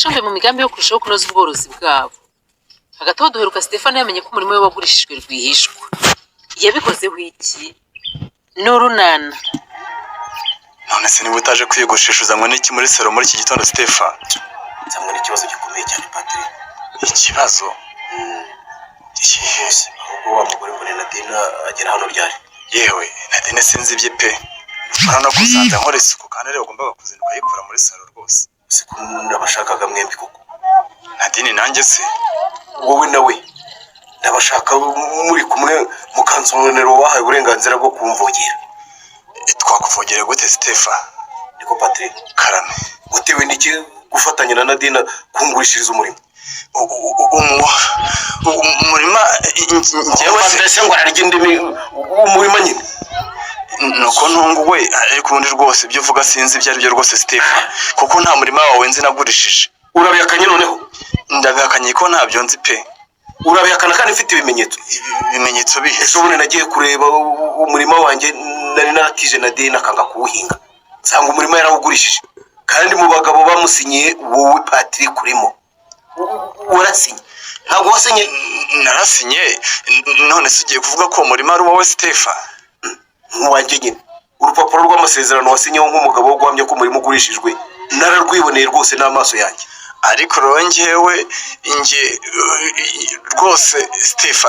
Bushombe mu migambi yo kurushaho kunoza ubworozi bwabo. Hagati aho duheruka Stefano yamenye ko umurimo we wagurishijwe rwihishwa. Yabikozeho iki? Ni urunana. None se niba utaje kwiyogoshesha, uzanywe n'iki muri salo muri iki gitondo, Stefa? Nzanywe n'ikibazo gikomeye cyane, Patrick. Ikibazo ikihe? Ahubwo wa mugore ngo ni Nadine agera hano ryari? Yewe, Nadine sinzi ibye pe. Urabona ko usanze nkora isuku kandi ariwe wagombaga kuzinduka ayikora muri salo rwose. Siko nabashakaga mwembi koko. Nadine nanjye se? Wowe nawe ndabashaka muri kumwe, mukansonera wahaye uburenganzira bwo kumvogera. Twakuvogera gute, Stefa? Niko, Patrick. Karame. Watewe n'iki gufatanya na Nadine kungurishiriza umurimo? Umurima njyewe se? Mbese ngo ararya indimi, umurima nyine. Nuko ntunguwe, ariko ubundi rwose ibyo uvuga sinzi ibyo ari byo rwose, Stefa, kuko nta murima wawe nzi nagurishije. Urabihakanye noneho? Ndabihakanye ko ntabyo nzi pe. Urabihakana kandi mfite ibimenyetso. Ibimenyetso bihe? Ejo bundi nagiye kureba umurima wanjye nari naratije Nadine akanga kuwuhinga, nsanga umurima yarawugurishije, kandi mu bagabo bamusinyiye wowe Patrick urimo. Warasinye, ntabwo wasinye? Narasinye. None se ugiye kuvuga ko uwo murima ari uwawe, Stefa? Nk'uwanjye nyine. Urupapuro rw'amasezerano wasinyeho nk'umugabo wo guhamya ko umurima ugurishijwe nararwiboneye rwose n'amaso yanjye. Ariko rero njyewe njye rwose Stefa,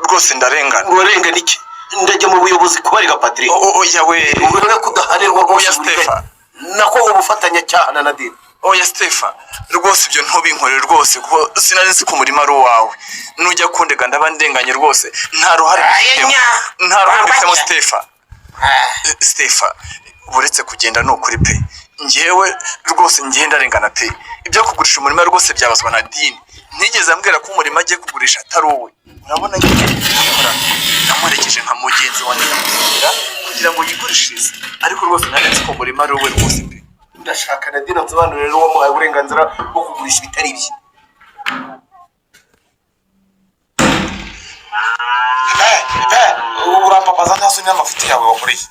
rwose ndarengana. Urarengana iki? Ndajya mu buyobozi kubarega, Patrick. Oya we. Urebe ko udahanirwa rwose. Oya, Stefa. Nako ubufatanyacyaha na Nadine. Oya Stefa, rwose ibyo ntubinkorere rwose, kuko sinari nzi ko umurima ari uwawe. Nujya kundega ndaba ndenganye rwose. Nta ruhare mbifitemo, nta ruhare mbifitemo, Stefa. Stefa, uretse kugenda ni ukuri pe, njyewe rwose ngiye ndarengana pe. Ibyo kugurisha umurima rwose byabazwa na Dini. Ntigeze ambwira ko umurima agiye kugurisha atari uwe. Urabona nyine namuherekeje nka mugenzi wanjye nyamwigendera kugira ngo yigurishirize, ariko rwose nari nzi ko umurima ari uwe rwose pe. Ndashaka Nadine ansobanurire rero wamuhaye uburenganzira bwo kugurisha ibitari ibye. Urampapaza nta soni n'amafuti yawe wakoreye.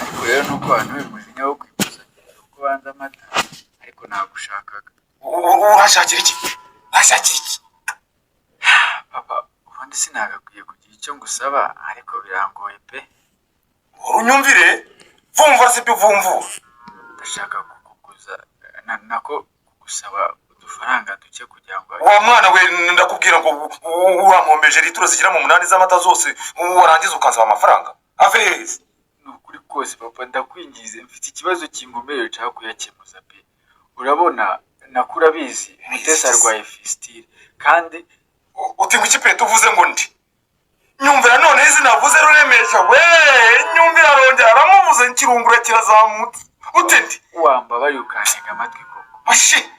Ariko rero nuko wantuye umujinya wo kwikusanyiriza uko banza amata, ariko nagushakaga. Urashakira iki? Urashakira iki? Papa, ubundi sinagakwiye kugira icyo ngusaba, ariko birangoye pe. Unyumvire, vumvura si byo vumvura. Ndashaka kukuguza, nako kugusaba udufaranga duke kugira ngo Wa mwana we, ndakubwira ngo urampombeje litiro zigera mu 8 z'amata zose, warangiza ukansaba amafaranga ave heza? Ni ukuri kose papa, ndakwingize, mfite ikibazo kinkomereye nshaka kuyakemuza pe. Urabona nako urabizi, Mutesi arwaye fistule kandi Uti ngo iki pe? Uvuze ngo ndi nyumvira none izina avuze ruremesha we, nyumvira arongera aramuvuze ikirungura kirazamutse. Uti ndi Wambabariye ukantega amatwi koko? Ashi.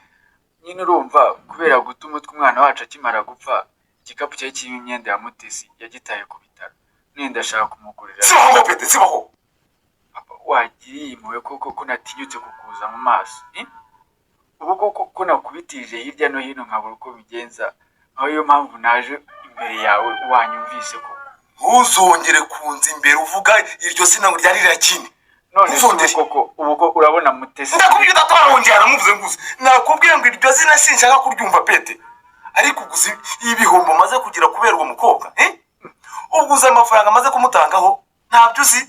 Nyine urumva, kubera guta umutwe umwana wacu akimara gupfa, igikapu cyari kirimo imyenda ya Mutesi yagitaye ku bitaro, none ndashaka kumugurira. Sibaho ngo pete, sibaho. Papa, wagiriye impuhwe koko ko natinyutse kukuza mu maso, eh? Ubu koko ko nakubitije hirya no hino nkabura uko bigenza, aho iyo mpamvu naje imbere yawe, wanyumvise koko? Ntuzongere kunza imbere uvuga iryo zina ngo ryari rirakine. None se ubu Ntuzongere. koko ubu ko urabona Mutesi Ndakubwiye data arongera aramuvuze nguze, nakubwiye ngo iryo zina sinshaka kuryumva pete. Ariko uguze ibihombo maze kugira kubera uwo mukobwa, eh? Uguze amafaranga amaze kumutangaho ntabyo uzi.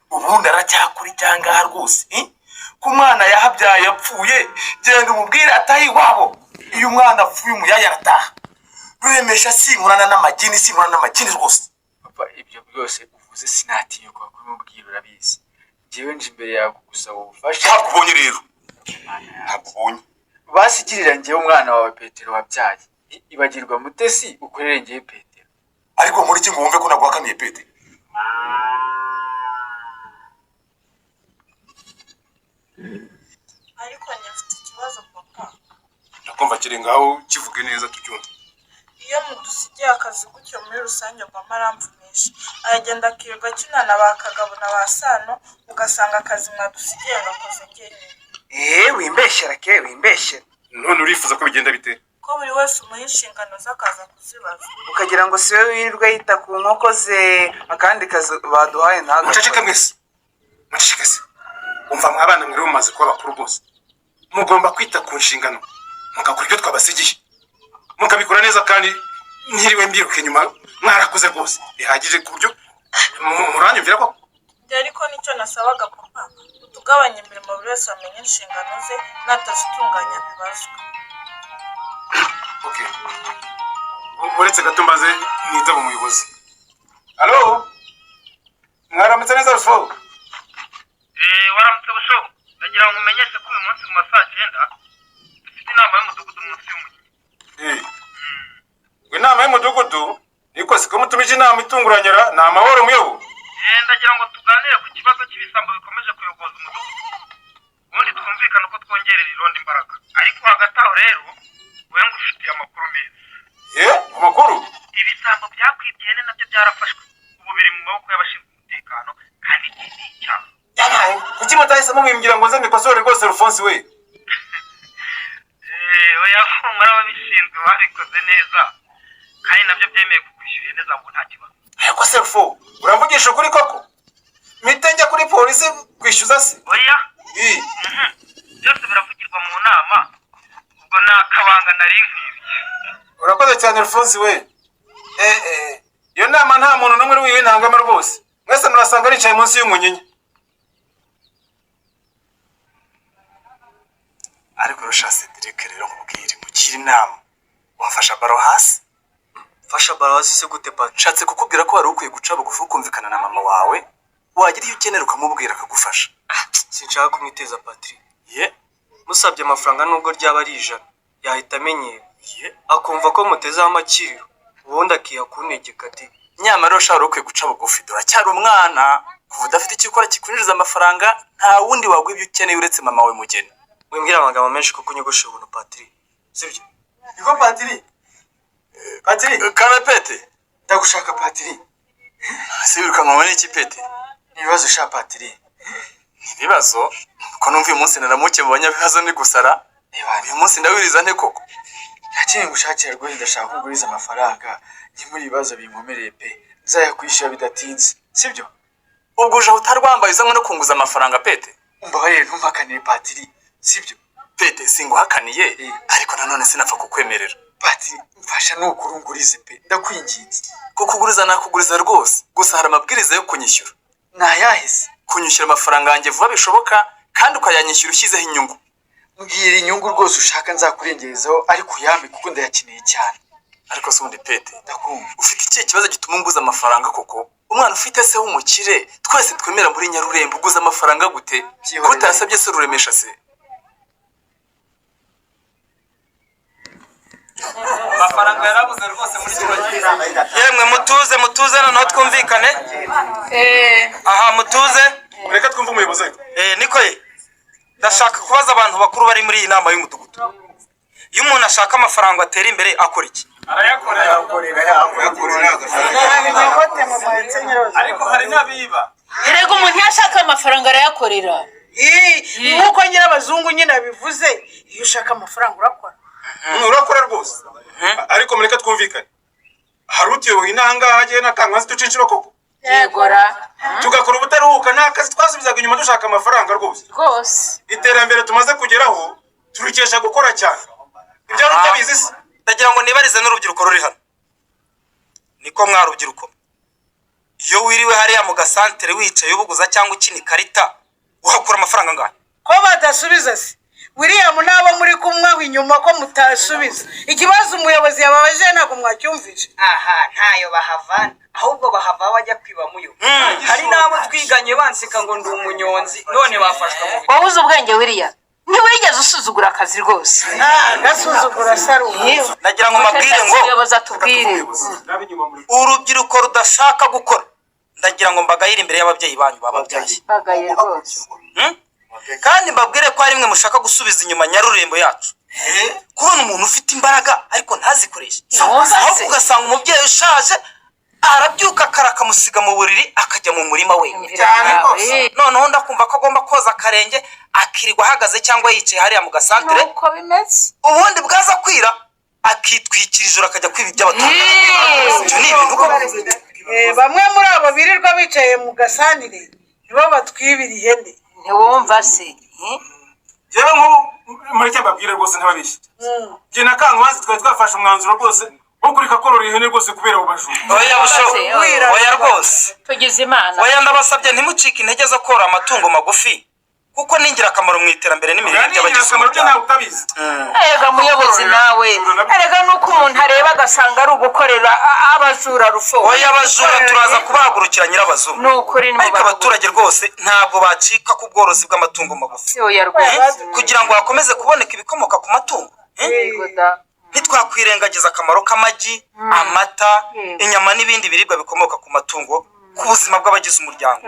Ubundi aracyakora icyangaha rwose, eh? Ku mwana yahabyaye yapfuye, genda umubwire ataha iwabo. Iyo umwana apfuye umuyaya arataha. Ruremesha, sinkorana n'amagini, sinkorana n'amagini rwose. Papa, ibyo byose uvuze sinatinyuka kubimubwira, urabizi. Njyewe nje imbere yawe kugusaba ubufasha. Ntabwo ubonye rero. Imana yawe. Ntabwo ubonye. Basigirira njyewe umwana wawe Petero wabyaye. Ibagirwa Mutesi ukorere njyewe Petero. Ariko nkora iki ngo wumve ko naguhakaniye pete? Ariko njye mfite ikibazo, papa. Ndakumva, kiri ngaho, kivuge neza tucyumve. Iyo mudusigiye akazi gutyo muri rusange, Obama aramvunisha, aragenda akirirwa akina na ba Kagabo na ba Sano, ugasanga akazi mwadusigiye ngakoze njyenyine. Eee, wimbeshyera ke, wimbeshyera. None urifuza ko bigenda bite? Ko buri wese umuha inshingano ze akaza kuzibaza. Ukagira ngo si we wirirwa yita ku nkoko ze, akandi kazi baduhaye Muceceke. ntagakore. Mwese muceceke se. Umva mwa bana, mwari mumaze kuba bakuru rwose, mugomba kwita ku nshingano. Mugakora ibyo twabasigiye, mukabikora neza, kandi ntiriwe mbiruka inyuma. Mwarakuze rwose bihagije ku buryo muranyumvira koko. Njye ariko nicyo nasabaga papa, utugabanya imirimo, buri wese amenye inshingano ze, natazitunganya bibazwe. Okay, uretse gato mbaze nitaba umuyobozi. Allo, mwaramutse neza, Rufo. Waramutse busho. Ndagira ngo umenyeshe ko uyu munsi mu ma saa 9 dufite inama y'umudugudu munsi y'umujyi. Ngo inama y'umudugudu? Niko siko mutumije inama itunguranyira? Ni amahoro, muyobo? Ndagira ngo tuganire ku kibazo cy'ibisambo bikomeje kuyogoza umudugudu, ubundi twumvikane uko twongerera irondo imbaraga. Ariko hagati aho rero, wowe ngufitiye amakuru meza. Ye, amakuru? Ibisambo byakwibye ihene nabyo byarafashwe, ubu biri mu maboko y'abashinzwe umutekano, kandi iki ni icyaha. Yabaye kuki mutahisemo mwimbwira ngo nze mbikosore rwose, Rufonsi we? Oya, humura, ababishinzwe babikoze neza, kandi nabyo byemeye kukwishyura ihene zawe, nta kibazo. Ariko se Rufo, uravugisha ukuri koko? Mpite njya kuri polisi kwishyuza se? Oya. Ii. Byose biravugirwa mu nama, ubwo ni akabanga nari nkwibye. Urakoze cyane, Rufonsi we. Iyo nama nta muntu n'umwe uri wiwe ntangamo rwose, mwese murasanga nicaye munsi y'umunyinya. Ariko rusha Cedric, rero nkubwire, mugire inama, wafasha baro hasi. Fasha baro hasi se gute, Pat? Nshatse kukubwira ko wari ukwiye guca bugufi ukumvikana na mama wawe, wagira iyo ukenera ukamubwira akagufasha. Sinshaka kumwiteza, Patrick. Ye? Musabye amafaranga nubwo ryaba ari 100, yahita amenyera. Ye? Akumva ko mutezeho amakiriro, ubundi akiha kuntegeka ati. Nyamara rero wari ukwiye guca bugufi, dore aracyari umwana. Kuva udafite icyo ukora kikwinjiriza amafaranga, nta wundi waguha ibyo ukeneye uretse mama wawe Mugeni. Wimbwira amagambo menshi kuko unyogoshe ubuntu, Patrick, sibyo? Niko Patiri, Patiri. Karapete. Ndagushaka, Patiri. Se wirukanwa muri iki, Pete? Ni ibibazo sha, Patiri. Ibibazo? Ko numva uyu munsi naramuke mu banyabibazo ni gusara, uyu munsi ndawiriza nte koko? Nta kindi ngushakira rwose, ndashaka ko unguriza amafaranga nkemura ibibazo binkomereye pe, nzayakwishyura bidatinze, sibyo? Ubwo uje aho utarwambaye uzanywe no kunguza amafaranga, Pete? Umbabarire, ntumpakanire, Patiri, sibyo? Pete, singuhakaniye, ariko nanone sinapfa kukwemerera. Patiri, mfasha nukuri ungurize pe, ndakwinginze. Kukuguriza nakuguriza rwose, gusa hari amabwiriza yo kunyishyura. Ni ayahe se? Kunyishyura amafaranga yanjye vuba bishoboka, kandi ukayanyishyura ushyizeho inyungu. Mbwira inyungu rwose ushaka nzakurengerezaho, ariko uyampe kuko ndayakeneye cyane. Ariko se ubundi, Pete, Ndakumva. ufite ikihe kibazo gituma unguza amafaranga koko? Umwana ufite se w'umukire twese twemera muri Nyarurembo, uguza amafaranga gute? Byihorere. Ko utasabye se Ruremesha se? Amafaranga yarabuze rwose muri kino gihe. Yemwe mutuze, mutuze, noneho twumvikane. Aha mutuze. Reka twumve umuyobozi ariko. Niko ye, ndashaka kubaza abantu bakuru bari muri iyi nama y'umudugudu: iyo umuntu ashaka amafaranga atera imbere akora iki? Ariko hari n'abiba. Erega umuntu iyo ashaka amafaranga arayakorera. Nk'uko nyirabazungu nyine abivuze, iyo ushaka amafaranga urakora. Urakora rwose, ariko mureke twumvikane, hari utuyoboye inahangaha agiye n'akankazi duca koko. Yegora. Tugakora ubutaruhuka, nta kazi twasubizaga inyuma dushaka amafaranga rwose. Rwose. Iterambere tumaze kugeraho turikesha gukora cyane, ibyo ari utabizi se? Ndagira ngo nibarize n'urubyiruko ruri hano. Niko mwa rubyiruko, iyo wiriwe hariya mu gasantere wicaye ubuguza cyangwa ukina ikarita, uhakura amafaranga angahe? Ko badasubiza se, William n'abo muri kumwe aho inyuma, ko mutasubiza ikibazo umuyobozi yababajije? Ntabwo mwacyumvise? Aha ntayo bahavana, ahubwo bahava bajya kwiba muyo. Hari n'abo twiganye banseka ngo ndi umunyonzi, none bafashwe mu Wowe uzi ubwenge, William, ntiwigeze usuzugura akazi rwose. Gasuzugura sarumu. Ndagira ngo mbabwire ngo Umuyobozi atubwire. Urubyiruko rudashaka gukora, ndagira ngo mbagayire imbere y'ababyeyi banyu bababyaye. Bagaye rwose. Kandi mbabwire ko ari mwe mushaka gusubiza inyuma Nyarurembo yacu. Kubona umuntu ufite imbaraga ariko ntazikoreshe, Wumva se? ahubwo ugasanga umubyeyi ushaje arabyuka akara akamusiga mu buriri akajya mu murima wenyine. Cyane rwose. Noneho ndakumva ko agomba koza akarenge, akirirwa ahagaze cyangwa yicaye hariya mu gasantere, Nuko bimeze. ubundi bwaza kwira akitwikira ijoro akajya kwiba iby'abaturage. Ibyo ni ibintu koko? Bamwe muri abo birirwa bicaye mu gasanire nibo batwibira ihene. Ntiwumva se? Yewe, nk'ubu mureke mbabwire rwose, ntababeshye, njye na Kankwazi twari twafashe umwanzuro rwose wo kureka korora ihene rwose kubera abo bajura. Oya busho, oya rwose. Tugize Imana. Oya, ndabasabye ntimucike intege zo korora amatungo magufi, kuko ni ingirakamaro mu iterambere n'imirire by'abagize Ingirakamaro byo ntabwo umuryango. utabizi. Erega muyobozi nawe, erega nuko umuntu areba agasanga ari ugukorera abajura rufo. Oya, abajura turaza kubahagurukira, nyirabazungu. Ni ukuri ni Ariko abaturage rwose ntabwo bacika ku bworozi bw'amatungo magufi. Oya rwose. Kugira ngo hakomeze kuboneka ibikomoka ku matungo. Yego da. Ntitwakwirengagiza akamaro k'amagi, amata, inyama n'ibindi biribwa bikomoka ku matungo ku buzima bw'abagize umuryango,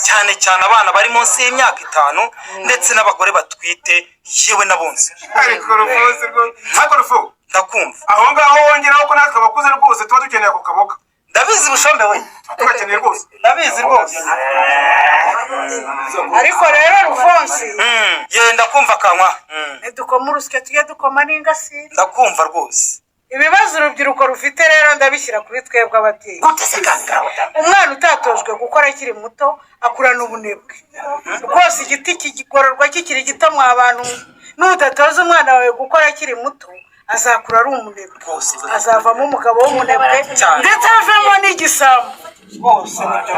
cyane cyane abana bari munsi y'imyaka 5 ndetse n'abagore batwite, yewe n'abonsa. Ariko rwose rwose, ariko rufo. Ndakumva. Aho ngaho wongeraho ko natwe abakuze rwose tuba dukeneye ako kaboga. Ndabizi bushombe we. Tuba tugakeneye rwose. Ndabizi rwose. Ariko rero Rufonsi, Ye, ndakumva Kankwa. ntidukoma urusyo, tujye dukoma n'ingasire. Ndakumva rwose. Ibibazo urubyiruko rufite rero ndabishyira kuri twebwe ababyeyi. Umwana utatojwe gukora akiri muto akurana ubunebwe rwose. Igiti kigororwa kikiri gito. Mwa bantu, nudatoza umwana wawe gukora akiri muto, azakura ari umunebwe, azavamo umugabo w'umunebwe, ndetse avemo n'igisambo. Rwose nibyo.